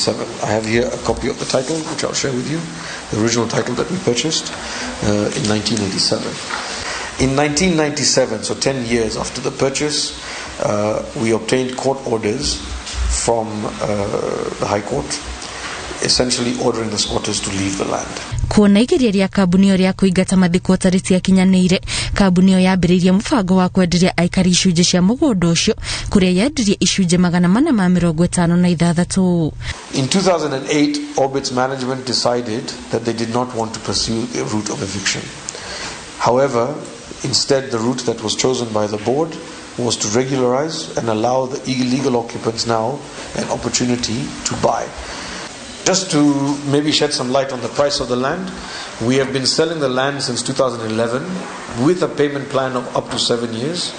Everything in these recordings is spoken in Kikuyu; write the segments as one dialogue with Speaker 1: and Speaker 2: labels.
Speaker 1: 1987. I have here a copy of the title, which I'll share with you, the original title that we purchased in 1987. In 1997, so 10 years after the purchase, we obtained court orders from the High Court, essentially ordering the squatters to leave the land.
Speaker 2: Kuona igeria rĩa kambuni ĩyo rĩa kũingata mathikota rĩtiakinyanĩire, kambuni ĩyo yambĩrĩirie mũbango wa kwenderia aikari icunjĩ cia mũgũnda ũcio, kũrĩa yendirie icunjĩ 456.
Speaker 1: In 2008, Orbit's management decided that they did not want to pursue the route of eviction. However, instead, the route that was chosen by the board was to regularize and allow the illegal occupants now an opportunity to buy. Just to maybe shed some light on the price of the land, we have been selling the land since 2011 with a payment plan of up to 7 years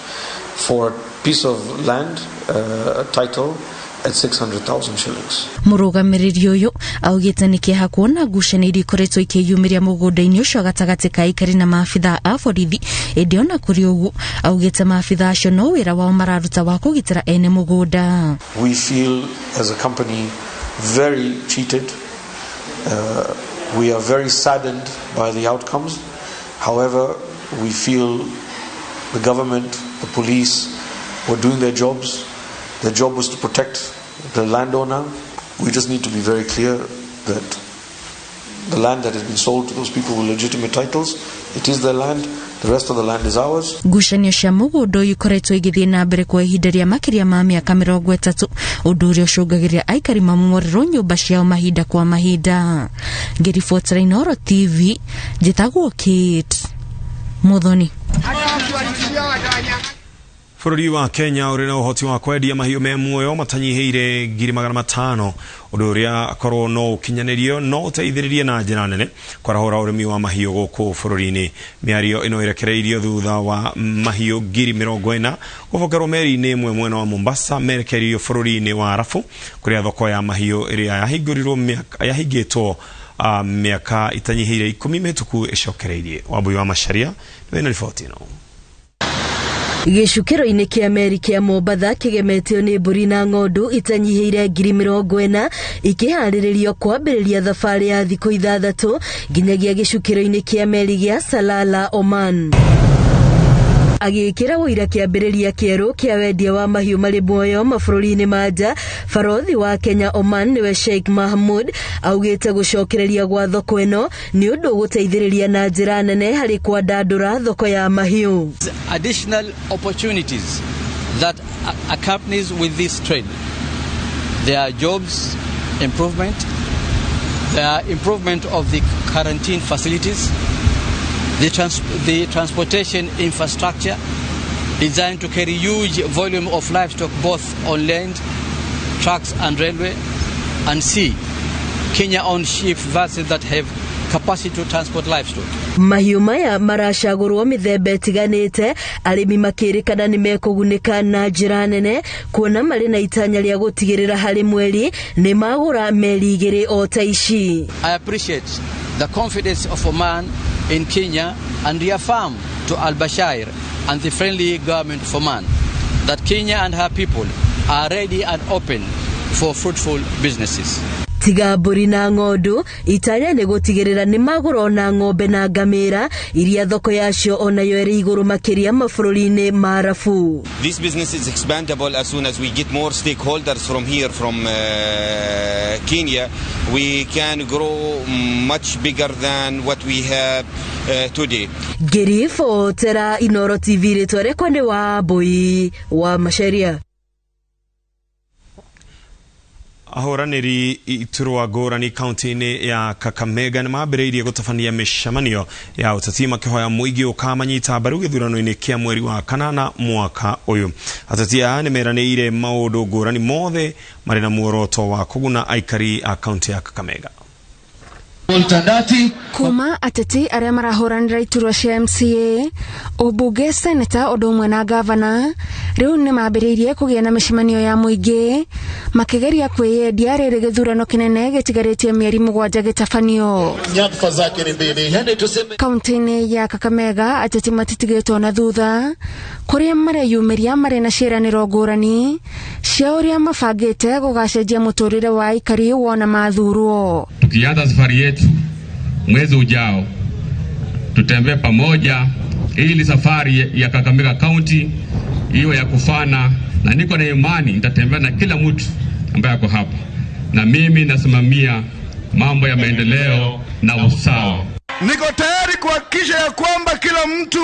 Speaker 1: for a piece of land, a title at 600,000 shillings.
Speaker 2: Mũrũgamĩrĩri ũyũ augĩte nĩ kĩeha kuona ngucanio iria ikoretwo ikĩyumĩria mũgũnda-inĩ ũcio gatagatĩ ka aikari na maabitha a borithi. Ĩndĩ ona kũrĩ ũguo, augĩte maabitha acio no wĩra wao mararuta wa kũgitĩra ene mũgũnda.
Speaker 1: We feel as a company very cheated. We are very saddened by the outcomes. However, we feel the government, the police were doing their jobs. Their job was to protect the landowner. We just need to be very clear that the land that has been sold to those people with legitimate titles, it is their land. The rest of the land is ours.
Speaker 2: Ngucanio cia mũgũnda ũyũ ikoretwo igĩthiĩ na mbere kwa ihinda rĩa makĩria ma mĩaka 30, ũndũ ũrĩa ũcũngagĩrĩria aikari mamomorerwo nyũmba ciao mahinda kwa mahinda. Ngĩribotera Inooro TV, njĩtagwo Kate Muthoni.
Speaker 3: Bũrũri wa Kenya ũrĩ na ũhoti wa kwendia mahiũ me muoyo matanyihĩire 500,000, ũndũ ũrĩa korwo no ũkinyanĩrio no ũteithĩrĩrie na njĩra nene kwarahũra ũrĩmi wa mahiũ gũkũ bũrũri-inĩ. Mĩario ĩno ĩrekereirio thutha wa mahiũ 40,000 gũbokerwo meri-inĩ ĩmwe mwena wa Mombasa merekereirio bũrũri-inĩ wa Arabu, kũrĩa thoko ya mahiũ ĩrĩa yahingũrirwo yahingĩtwo mĩaka itanyihĩire 10 mĩhĩtũku ĩcokereirie. Wambui wa Macharia nĩwe na riboti ĩno.
Speaker 4: Gĩcukĩro-inĩ kĩa meri kĩa Mombatha kĩgemetio nĩ mbũri na ng'ondu itanyihĩire 40,000 ikĩharĩrĩrio kwambĩrĩria thabarĩ ya thikũ 6 nginyagia gĩcukĩro-inĩ kĩa meri gĩa Salala, Oman. Agĩkĩra ũira kĩambĩrĩria kĩerũ kĩa wendia wa mahiũ marĩ muoyo mabũrũri-inĩ ma nja, barothi wa Kenya Oman, nĩwe Sheikh Mahmud, augĩte gũcokereria gwa thoko ĩno nĩ ũndũ ũgũteithĩrĩria na njĩra nene harĩ kwandandũra thoko ya mahiũ.
Speaker 5: Additional opportunities that accompanies with this trade. There are jobs improvement, there are improvement of the quarantine facilities, the transportation infrastructure designed to carry huge volume of livestock both on land, trucks and railway, and sea. Kenya-owned ship vessels that have capacity to transport livestock.
Speaker 4: Mahiũ maya maracagũrwo mĩthemba ĩtiganĩte, arĩmi makĩrĩkana nĩ mekũgunĩka na njĩra nene kuona marĩ na itanya rĩa gũtigĩrĩra harĩ mweri nĩ magũra meri 2 o ta ici.
Speaker 5: I appreciate the confidence of Oman in Kenya and reaffirm to Al Bashair and the friendly government of Oman that Kenya and her people are ready and open for fruitful businesses.
Speaker 4: Tiga mbũri na ng'ondu, itanya nĩ gũtigĩrĩra nĩ magũra ona ng'ombe na ngamĩra iria thoko yacio onayo ĩrĩ igũrũ makĩria mabũrũri-inĩ ma Arabu.
Speaker 6: This business is expandable as soon as we get more stakeholders from here, from Kenya. We can grow much bigger than what we have today.
Speaker 4: Ngĩribotera Inooro TV, rĩtwa rĩakwa nĩ Wambui wa Macharia.
Speaker 3: Ahũranĩri iturwa ngũrani kaunti-inĩ ya Kakamega nĩ mambĩrĩirie gũtabania mĩcemanio ya ũteti makĩhoya mũingĩ ũkamanyita mbaru gĩthurano-inĩ kĩa mweri wa kanana mwaka ũyũ. Ateti aya nĩ meranĩire maũndũ ngũrani, mothe marĩ na muoroto wa kũguna aikari a kaunti ya Kakamega.
Speaker 7: Kuma ateti arĩa marahũranĩra iturwa cia MCA, ũmbunge, seneta ũndũ ũmwe na gavana rĩu nĩ mambĩrĩirie kũgĩa na mĩcemanio ya mũingĩ makĩgeria kwĩyendia rĩrĩ gĩthurano kĩnene gĩtigarĩtie mĩeri 7 gĩtabanio.
Speaker 8: Nyadhifa zake ni mbili, yani tuseme
Speaker 7: Kaunti-inĩ ya Kakamega ateti matitigĩtwo na thutha kũrĩa mareyumĩria marĩ na ciĩranĩro ngũrani cia ũrĩa mabangĩte gũgacenjia mũtũrĩre wa aikari wona mathurwo.
Speaker 9: Tukianza safari yetu mwezi ujao, tutembee pamoja ili safari ya Kakamega County iwe ya kufana, na niko na imani nitatembea na kila mtu ambaye ako hapa, na mimi nasimamia mambo ya maendeleo na usawa.
Speaker 10: Niko tayari kuhakikisha ya kwamba kila mtu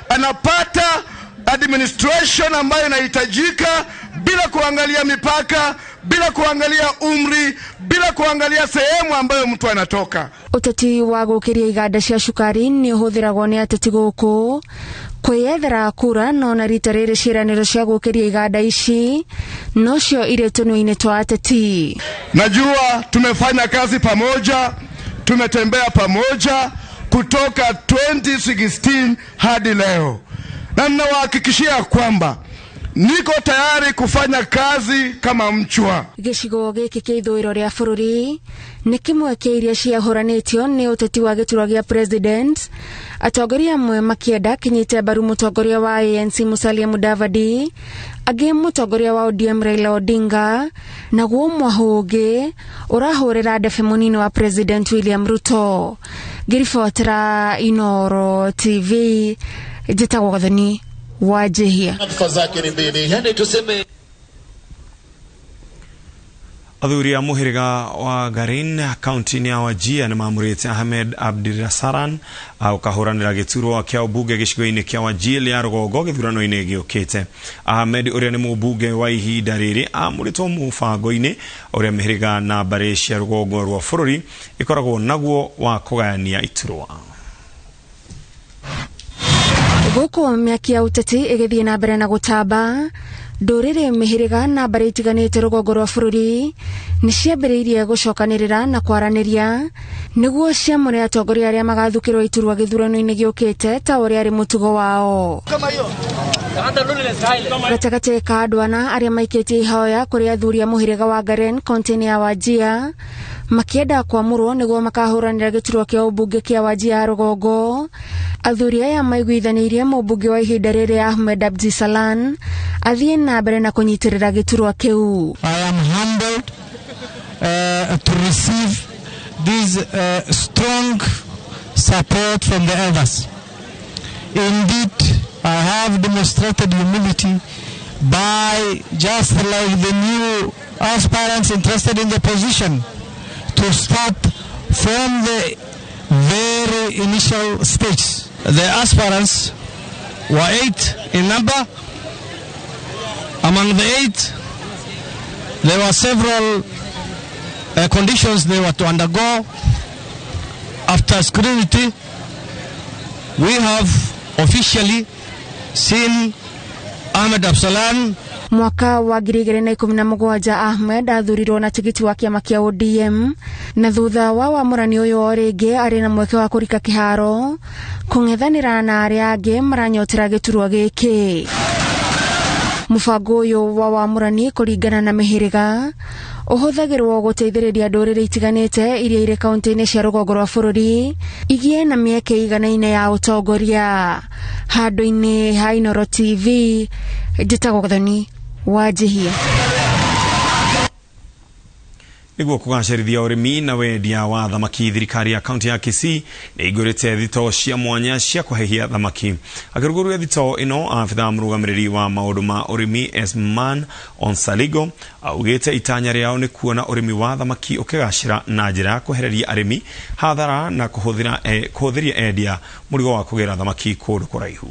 Speaker 10: anapata administration ambayo inahitajika bila kuangalia mipaka, bila kuangalia umri, bila kuangalia sehemu ambayo mtu anatoka.
Speaker 7: Uteti wa gũkĩria iganda cia cukari nĩ ũhũthĩragwo nĩ ateti gũkũ kwĩyethera kura, no na rita rĩrĩ ciĩranĩro cia gũkĩria iganda ici nocio irĩ tũnua-inĩ twa ateti.
Speaker 10: Najua tumefanya kazi pamoja, tumetembea pamoja kutoka 2016 hadi leo, na ninawahakikishia kwamba niko tayari kufanya kazi kama mchwa.
Speaker 7: Gĩcigo gĩkĩ kĩa ithũĩro rĩa bũrũri nĩ kĩmwe kĩa iria ciahũranĩtio nĩ ũteti wa gĩturwa gĩa president, atongoria amwe makĩenda kĩnyite mbaru mũtongoria wa ANC Musalia Mudavadi, angĩ mũtongoria wa ODM Raila Odinga, naguo mwahũ ũngĩ ũrahũrĩra ndebe mũnini wa president William Ruto. Ngĩribotera Inooro TV, njĩtagwo Gathoni wa Njihia.
Speaker 8: Nyadhifa zake ni mbili, yani tuseme
Speaker 3: Athuri a mũhĩrĩga wa Garin kaunti-inĩ ya Wajir nĩ mamũrĩte Ahmed Abdirasaran ũkahũranĩra gĩturwa kĩa ũmbunge gĩcigo-inĩ kĩa Wajir ya rũgongo gĩthurano-inĩ gĩũkĩte. Ahmed ũrĩa nĩ mũmbunge wa ihinda rĩrĩ amũrĩtwo mũbango-inĩ ũrĩa mĩhĩrĩga na mbarĩ cia rũgongo rwa bũrũri ĩkoragwo naguo wa kũgayania iturwa.
Speaker 7: Gũkũ mĩaki ya ũteti ĩgĩthiĩ na mbere na gũtamba, ndũrĩrĩ mĩhĩrĩga na mbarĩ itiganĩte rũgongo rwa bũrũri nĩ ciambĩrĩirie gũcokanĩrĩra na kwaranĩria nĩguo ciamũre atongoria arĩa magathukĩrwo iturwa gĩthurano-inĩ gĩũkĩte ta ũrĩa arĩ mũtugo wao. Gatagatĩ ka andũ ana arĩa maikĩtie ihoya kũrĩ athuri a mũhĩrĩga wa Garen kaunti-inĩ ya Wajir makĩenda kwamũrwo nĩguo makahũranĩra gĩturwa kĩa ũmbunge kĩa Wajir ya rũgongo, athuri aya maiguithanĩirie mũmbunge wa ihinda rĩrĩ Ahmed Abdisalan athiĩ na mbere na kũnyitĩrĩra gĩturwa kĩu.
Speaker 11: I am humbled to receive this strong support from the elders. Indeed, I have demonstrated humility by, just like the new aspirants interested in the position, to start from the very initial stage.
Speaker 12: The aspirants were 8 in number. Among the 8, there were several conditions they were to undergo. After scrutiny, we have officially seen Ahmed Absalan.
Speaker 7: Mwaka wa 2017 Ahmed athurirwo na tigiti wa kĩama kĩa ODM, na thutha wa wamũrani ũyũ o rĩngĩ arĩ na mweke wa kũrika kĩharo kũng'ethanĩra na arĩa angĩ maranyotera gĩturwa gĩkĩ. Mũbango ũyũ wa wamũrani kũringana na mĩhĩrĩga ũhũthagĩrwo gũteithĩrĩria ndũrĩrĩ itiganĩte iria irĩ kaunti-inĩ cia rũgongo rwa bũrũri igĩe na mĩeke iganaine ya ũtongoria. Handũ-inĩ ha Inooro TV, njĩtagwo Gathoni wa Njihia.
Speaker 3: Nĩguo kũgacĩrithia ũrĩmi na wendia wa thamaki, thirikari ya kaunti ya Kisii nĩ ĩingũrĩte thitoo cia mwanya cia kũhehia thamaki. Akĩrugũria thitoo ĩno, abithaa mũrũgamĩrĩri wa maũndũ ma ũrĩmi Esman Onsaligo augĩte itanya rĩao nĩ kuona ũrĩmi wa thamaki ũkĩgacĩra na njĩra ya kwehereria arĩmi hathara na kũhũthĩria endia mũrigo wa kũgĩra thamaki kũndũ kũraihu.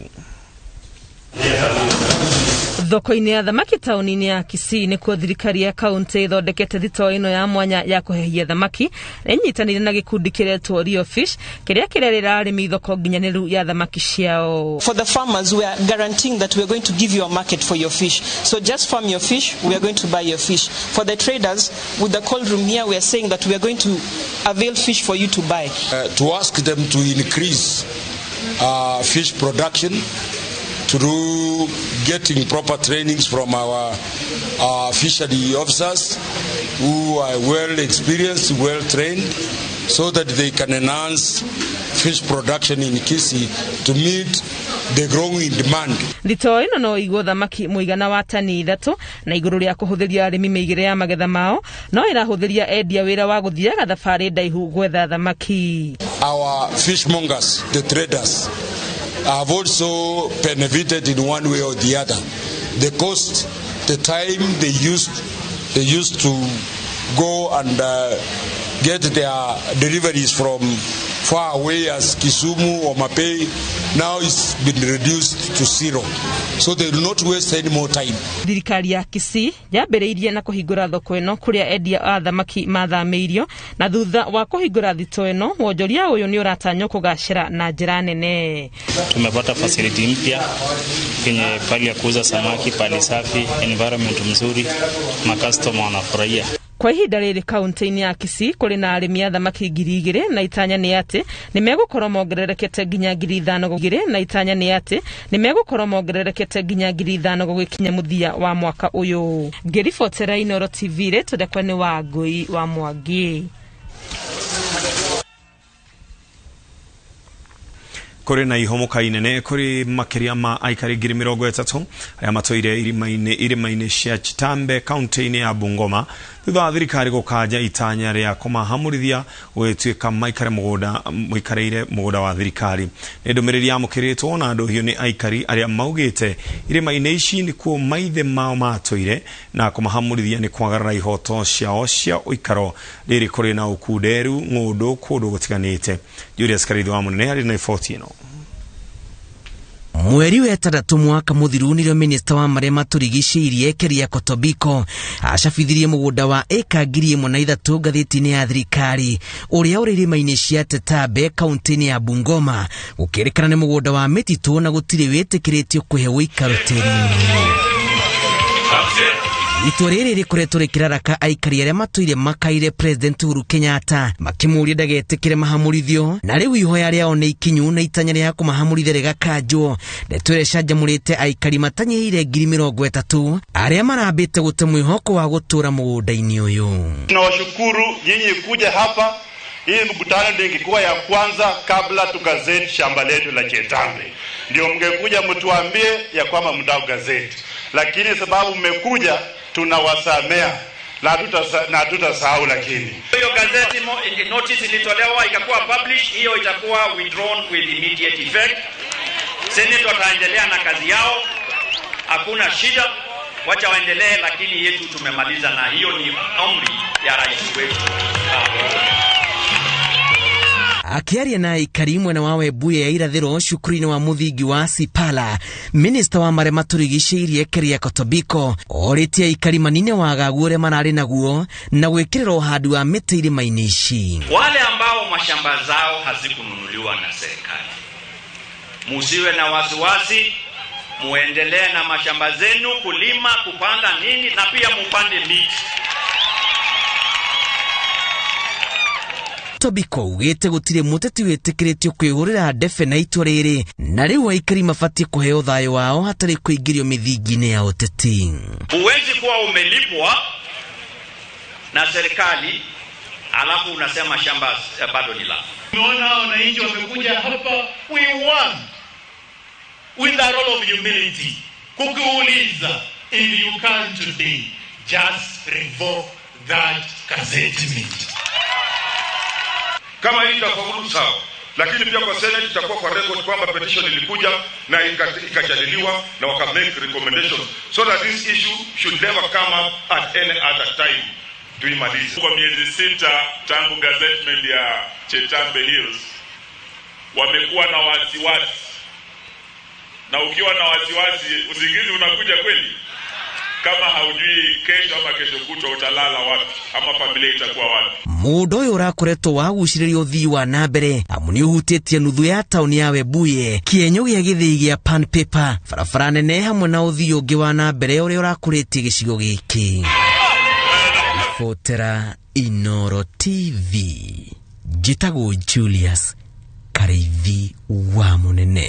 Speaker 13: Thoko-inĩ ya thamaki taũni-inĩ ya Kisii nĩkuo thirikari ya kaunti ĩthondekete thitoo ĩno ya mwanya ya kũhehia thamaki na ĩnyitanĩire na gĩkundi kĩretwo Rio Fish kĩrĩa kĩrerĩra arĩmi thoko nginyanĩru ya thamaki ciao.
Speaker 14: For the farmers, we are guaranteeing that we are going to give you a market for your fish. So just farm your fish, we are going to buy your fish. For the traders, with the cold room here, we are saying that we are going to avail fish for you to buy.
Speaker 15: To ask them to increase fish production through getting proper trainings from our fishery officers who are well experienced, well trained, so that they can enhance fish production in Kisii to meet the growing demand.
Speaker 13: Thitoo ĩno no ĩigwo thamaki mũigana wa tani 3 na igũrũ rĩa kũhũthĩria arĩmi mĩigĩre ya magetha mao no ĩrahũthĩria endia wĩra wa gũthiaga thabarĩ ndaihu gwetha thamaki.
Speaker 15: Our fishmongers, the traders, have also benefited in one way or the other. The cost, the time they used to go and get their deliveries from far away as Kisumu or Mapei, now it's been reduced to zero. So they will not waste any more time.
Speaker 13: Thirikari ya Kisii yambĩrĩirie na kũhingũra thoko ĩno kũrĩa endia a thamaki mathamĩirio, na thutha wa kũhingũra thito ĩno wonjoria ũyũ nĩ ũratanywo kũgacĩra na njĩra nene.
Speaker 16: Tumepata facility mpya kwenye pali ya kuuza samaki, pali safi, environment mzuri, makastoma wanafurahia.
Speaker 13: Kwa ihinda rĩrĩ kaunti-inĩ ya Kisii kũrĩ na arĩmi a thamaki 2,000 na itanya nĩ atĩ nĩ megũkorwo mongererekete nginya 5,000 na itanya nĩ atĩ nĩ megũkorwo mongererekete nginya 5,000 gũgĩkinya mũthia wa mwaka ũyũ. Ngĩribotera Inooro TV rĩtwa rĩakwa nĩ Wangũi wa Mwangi.
Speaker 3: Kũrĩ na ihomoka inene kũrĩ makĩria ma aikari 30,000 arĩa matũire irĩma-inĩ cia Chitambe kaunti-inĩ ya Bungoma thutha wa thirikari gũkanja itanya rĩa kũmahamũrithia gũgĩtuĩka maikarĩire mũgũnda wa thirikari. Nĩ ndũmĩrĩri yamũkĩrĩtwo na ndũhiũ nĩ aikari arĩa maugĩte irĩma-inĩ ici nĩkuo maithe mao matũire na kũmahamũrithia nĩ kwagarara ihoto ciao cia ũikaro rĩrĩ kũrĩ na ũkunderu ng'ũndũ kũndũ gũtiganĩte. Julius Karithi wa Mũnene arĩ na riboti ĩno.
Speaker 17: Mweri wa ĩtandatũ mwaka mũthiru nĩrĩo minista wa marĩa matũrigicĩirie Keriako Tobiko acabithirie mũgũnda wa ĩka 1,003 ngathĩti-inĩ ya thirikari ũrĩa ũrĩ irĩma-inĩ cia Tetambe kaunti-inĩ ya Bungoma gũkĩrĩkana nĩ mũgũnda wa mĩtitũ na gũtirĩ wĩtĩkĩrĩtio kũhe ũikaro tĩri-inĩ. Itua rĩrĩ rĩkoretwo rĩkĩraraka aikari arĩa matũire makaire President Uhuru Kenyatta makĩmũria ndagetĩkĩre mahamũrithio, na rĩu ihoya rĩao nĩ ikinyu na itanya rĩa kũmahamũrithia rĩgakanjwo. Ndeto ĩrĩa ĩcanjamũrĩte aikari matanyihĩire 30,000 arĩa marambĩte gũte mwĩhoko wa gũtũra mũgũnda-inĩ ũyũ.
Speaker 18: Tunawashukuru nyinyi kuja hapa. Hii mkutano ndio ingekuwa ya kwanza kabla tugazeti shamba letu la Chetambe. Ndio mngekuja mtuambie ya kwamba mdau gazeti. Lakini sababu mmekuja tunawasamea na hatutasahau. Lakini
Speaker 19: hiyo gazeti notice ilitolewa ikakuwa publish, hiyo itakuwa withdrawn with immediate effect. Senate wataendelea na kazi yao, hakuna shida, wacha waendelee, lakini yetu tumemaliza, na hiyo ni amri ya rais wetu.
Speaker 17: Akiaria na aikari mwena wa Webuye ya irathĩro cukuru-inĩ wa mũthingi wa Sipala, minista wa marĩa matũrigicĩirie Keriako Tobiko orĩtie aikari manine wagagu ũrĩa mararĩ naguo na gwĩkĩrĩra ũhandi wa mĩtĩ irĩma-inĩ ici.
Speaker 19: Wale ambao mashamba zao hazikununuliwa na serikali, musiwe na wasiwasi, muendelee na mashamba zenu kulima, kupanda nini, na pia mupande miti.
Speaker 17: Tobiko augĩte gũtirĩ mũteti wĩtĩkĩrĩtio kwĩhũrĩra ndebe na itua rĩrĩ, na rĩu aikari mabatiĩ kũheo thayũ wao hatarĩ kũingĩrio mĩthingi-inĩ ya ũteti.
Speaker 19: Huwezi kuwa umelipwa na serikali alafu unasema shamba bado ni lako.
Speaker 18: Tumeona wananchi wamekuja hapa, we want with a role of humility kukuuliza, if you can today just revoke that gazettement.
Speaker 20: Kama hii itafaulu sawa, lakini pia kwa Senate itakuwa kwa record kwamba petition ilikuja na ikajadiliwa na waka make recommendations so that this issue should never come up at any other time. Tuimalize.
Speaker 21: Kwa miezi 6 tangu gazettement ya Chetambe Hills wamekuwa na wasiwasi, na ukiwa na wasiwasi usingizi unakuja kweli? Kama haujui kesho ama kesho kutwa utalala wapi ama familia itakuwa wapi.
Speaker 17: Mũndũ ũyũ ũrakoretwo wagucĩrĩria ũthii wa na mbere amu nĩ ũhutĩtie nuthu ya taũni ya Webuye, kĩenyo gĩa gĩthĩi gĩa Pan Paper, barabara nene hamwe na ũthii ũngĩ wa na mbere ũrĩa ũrakũrĩtie gĩcigo gĩkĩ. Ribotera Inooro TV. Njĩtagwo Julius Karĩithi wa Mũnene.